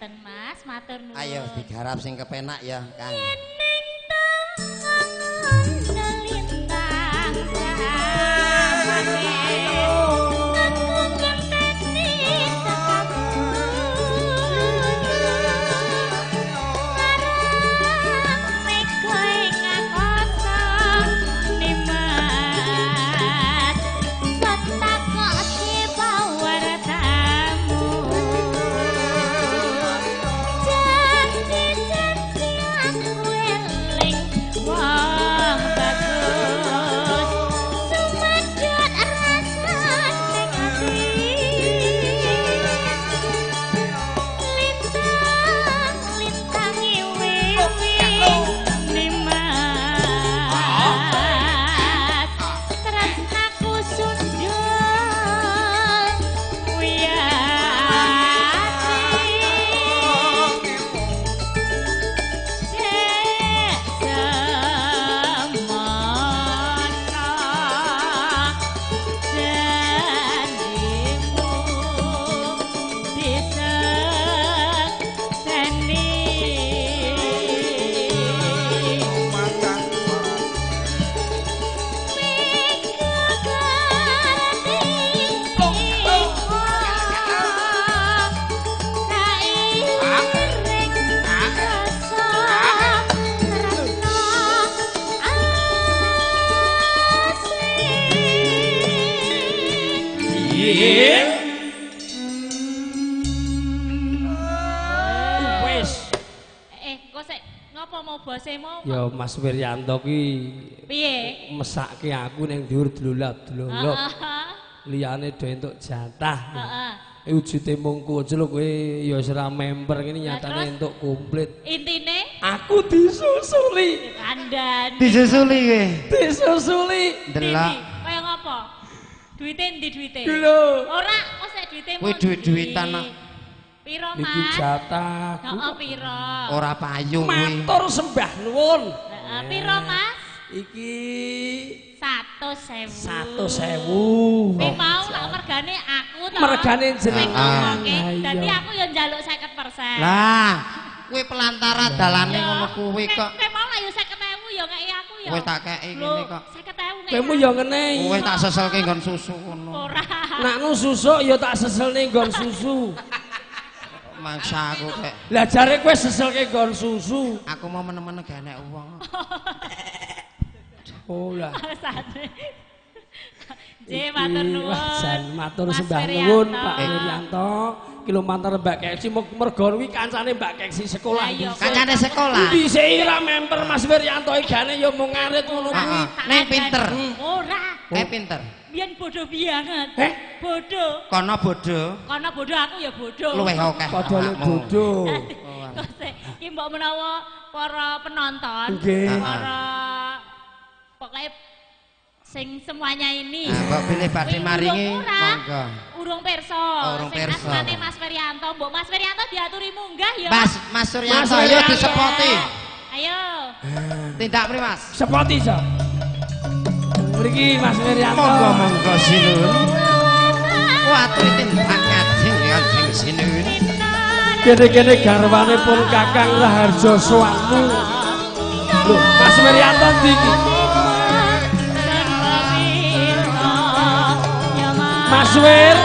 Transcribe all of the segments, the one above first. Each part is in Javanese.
Ngaten Mas, matur nuwun. Ayo digarap sing kepenak ya, Kang. Lintang samane aku ngenteni tekamu marang mega ing angkasa nimas setakoki pawartamu janji-janji aku eling wong bagus sumedhut rasane ati lintang lintangi wiwi nimas tresnaku sundul wiyati dek semono janjimu disekseni Wis. Kok sik ngopo mau bose mau? Ya Mas Wiryanto ki Piye? mesake aku ning dhuwur dlolap-dlolop. Liyane do entuk jatah. Heeh. Wujude mung kucluk kowe ya wis ora member ngene nyatane terus? entuk komplit. Intine Aku disusuli. kandhane. Disusuli kowe. Disusuli. Ndelok. Kaya ngopo? Duite endi duite? Lho. Ora, kok sik duite Kuwi duit-duitan kok. Piro, Iki Mas? jatahku. Heeh, piro? Ora payu kuwi. Matur sembah nuwun. Heeh, piro, Mas? Iki 100.000. 100.000. Kuwi mau lak mergane aku to. Mergane Sing jenengan. ngomongke. Ah, iya. Dadi aku ya njaluk 50%. Lah, kuwi pelantara dalane ngono kuwi kok. Kowe mau lak ya 50.000 ya ngeki aku ya. Kowe tak keki ngene kok. 50.000 ngeki. Kowe ya ngenehi. Kowe tak seselke nggon susu ngono. Ora. Nak nu susuk ya tak seselne nggon susu. Mangsa aku kek. Lah jare kowe seselke nggon susu. Aku mau meneng-meneng gak enek wong. Oh lah. Alasane. Nggih, matur nuwun. Wah, jan matur Mas sembah Wiryanto. nuwun Pak Wiryanto. Ki lho mantar Mbak Keksi mergo kuwi kancane Mbak Keksi sekolah. Lah iya, Kancane sekolah. Dhisik ora memper Mas Wiryanto igane ya mung ngarit ngono kuwi. Heeh. Ning pinter. Ora. Eh pinter. Biyen bodoh banget. Eh? Bodoh. Kono bodoh. Kono bodoh aku ya bodoh. Luwih akeh. Padha le awakmu. bodoh. Kok sik iki mbok menawa para penonton, Nggih. para pokoke sing semuanya ini. Nah, mbok pilih badhe Kuwi maringi urung ora. monggo. Urung pirsa. Oh, urung Sing pirsa. asmane Mas Wiryanto, mbok Mas Wiryanto diaturi munggah ya. Mas Mas Suryanto Mas ayo Wiryanto. disepoti. Ayo. Tindak mriki Mas. Sepoti so. Mriki Mas Wiryanto. Monggo monggo sinuwun. Waturi tindak ngajeng kanjeng sinuwun. Kene-kene garwane pun Kakang Raharjo Suwanmu. Lho, Mas Wiryanto ndi iki? Mas Wir.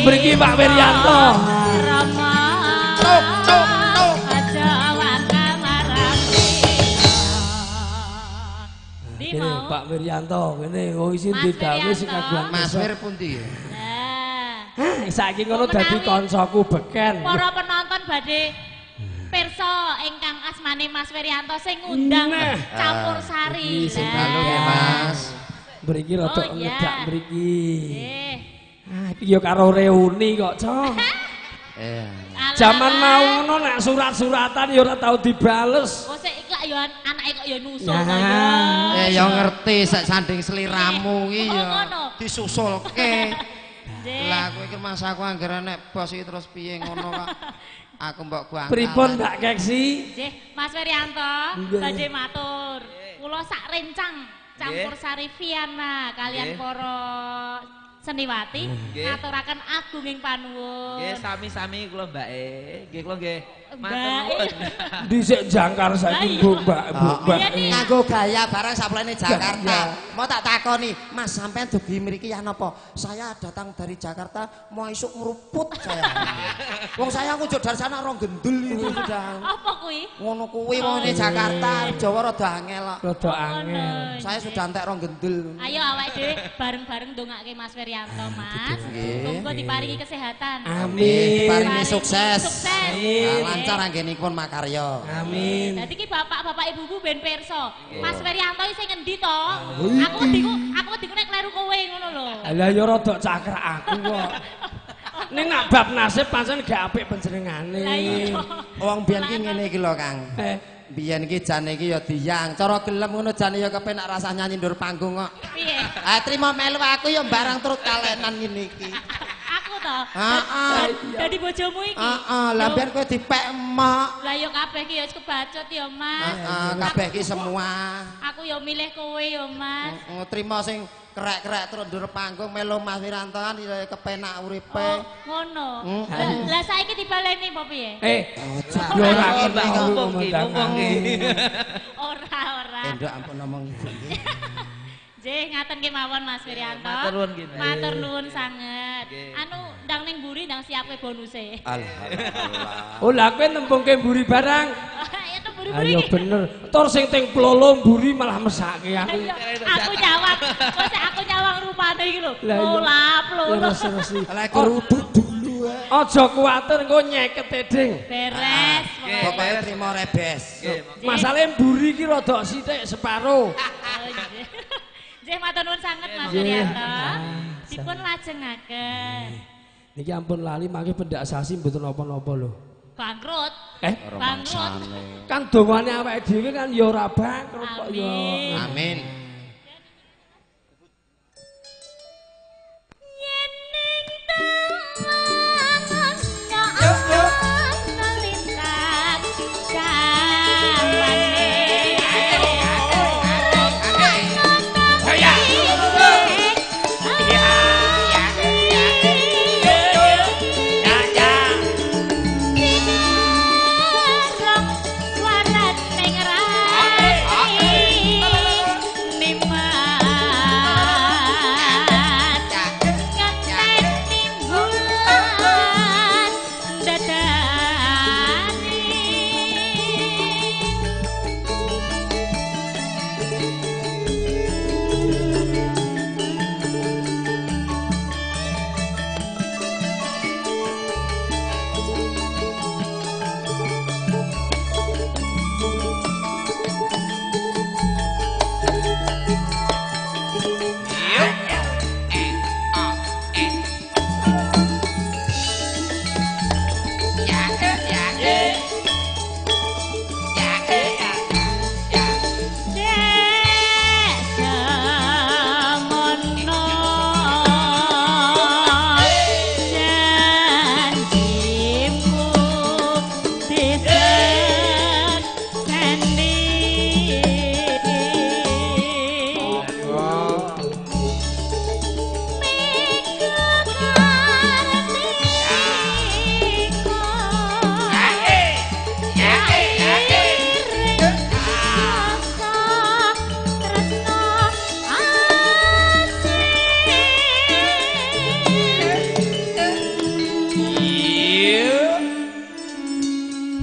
Mriki Pak Wiryanto. Tuk tuk tuk. Kene Pak Wiryanto, kene oh isin Mas digawe sing Wiryanto. kagungan. Mas Wir pundi ya? Nah, Saiki ngono dadi koncoku beken. para penonton badhe pirsa ingkang asmane Mas Wiryanto sing ngundang Nah. campur sari. Iki sing dalu nggih Mas. Mriki rada Oh, iya. ngedak mriki. Nggih. Ah, iki ya karo reuni kok, Cok. Eh. Jaman mau ngono nek surat-suratan ya ora tau dibales. Oh sik iki lak ya anake kok ya nusul Nah. to ya. Eh ya ngerti sak sanding sliramu iki Oh, ya ngono. disusulke. Nggih. Lah kowe iki mas aku anggere nek bos iki terus piye ngono kok. Aku mbok gua. Pripun Mbak Keksi? Nggih, Mas Wiryanto Nggih. badhe matur. Kula sak rencang campur sari Viana kalian Nggih. para Seniwati ngaturaken agunging panuwun. Nggih, sami-sami kula Mbake. Nggih kula nggih. Matur nuwun. Dhisik jangkar saiki Bu Mbak, Bu Mbak. Nganggo gaya barang saplene Jakarta. Mau tak takoni, Mas sampean dugi mriki ya napa? Saya datang dari Jakarta mau isuk ngruput saya. Wong saya ngunjuk dari sana rong gendul itu sudah. Apa kuwi? Ngono kuwi wong ini Jakarta, Jawa rada angel kok. Rada angel. Saya sudah entek rong gendul. Ayo awake dhewe bareng-bareng ndongake Mas Wiryanto, Mas. Muga diparingi kesehatan. Amin. Diparingi sukses. Lancar anggenipun makarya. Amin. Dadi ki bapak-bapak ibu-ibu ben pirsa. Mas Wiryanto iki sing ngendi to? Aku wediku nek kleru kowe ngono lho. Lah ya rada cakrak aku kok. Ning nak bab nasib pancen gak apik panjenengane. Lah iya. Wong biyen ki ngene iki lho, Kang. Biyen iki jane iki ya diyang. Cara gelem ngono jane ya kepenak rasah nyanyi ndur panggung kok. Piye? Ah trimo melu aku ya barang turut kalenan ngene iki. Aku to. Heeh. Dadi bojomu iki. Heeh, lah biyen kowe dipek emok. Lah ya kabeh iki ya wis kebacut ya, Mas. Heeh, kabeh iki semua. Aku ya milih kowe ya, Mas. Heeh, trimo sing kerek-kerek terus ndur panggung melu Mas Wiranto kan ya kepenak uripe. Oh, ngono. Lah saiki dibaleni apa piye? Ya ora kena mumpung iki. Ora, ora. Endok ampun ngomong ibu nggih. Nggih, ngaten kemawon Mas Wiryanto. Matur nuwun nggih. Matur nuwun sanget. Anu ndang ning mburi ndang siapke bonuse. Alhamdulillah. Oh, lah kowe nembungke mburi barang. Ya mburi-mburi. Ayo bener. Tur sing teng plolo mburi malah mesake aku. Aku nyawang. Wis aku nyawang rupane iki lho. Lolap lolo. Lah keruduk dulu. Aja kuwatir engko nyekete ding. Beres. Pokoke trimo rebes. Masalahe mburi iki rada sithik separo. Nggih matur nuwun sanget Mas Wiryanto. Dipun lajengaken. Niki ampun lali mangke pendak sasi mboten napa-napa lho. Bangkrut. Bangkrut. Kan dongane awake dhewe kan ya ora bangkrut kok ya. Amin. Yen ning taman ana lintang jamane.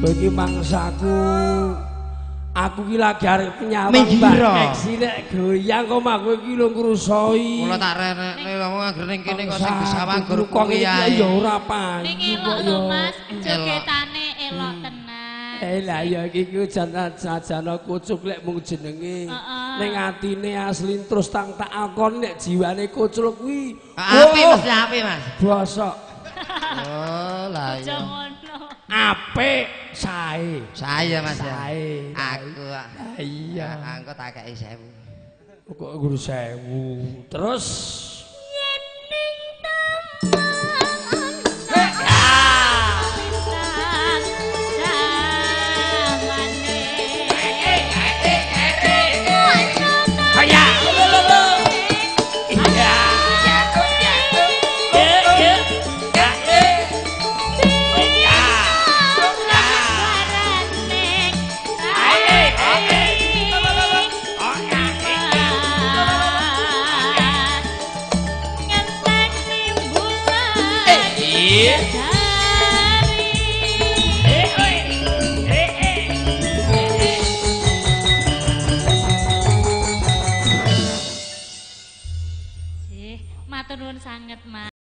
Bagi mangsaku, aku ki lagi arep nyawang Mbak Keksi nek goyang kok mah kowe iki lho ngrusoi. Kula tak renekne wong anggere ning kene kok sing disawang guru kok iki ya ora payu. Ning elok lho Mas, jogetane elok tenan. Lah ya iki ku jan-jana kucuk lek mung jenenge. Ning atine asli terus tang tak akon nek jiwane kucuk kuwi. Apik mesti apik Mas. Bosok. Oh lah iya. Apik sae. Sae ya Mas. Sae. Aku. Iya. Engko tak kei 1000. Kok guru 1000. Terus yen ning taman. Bidadari. Matur nuwun sanget, Mas.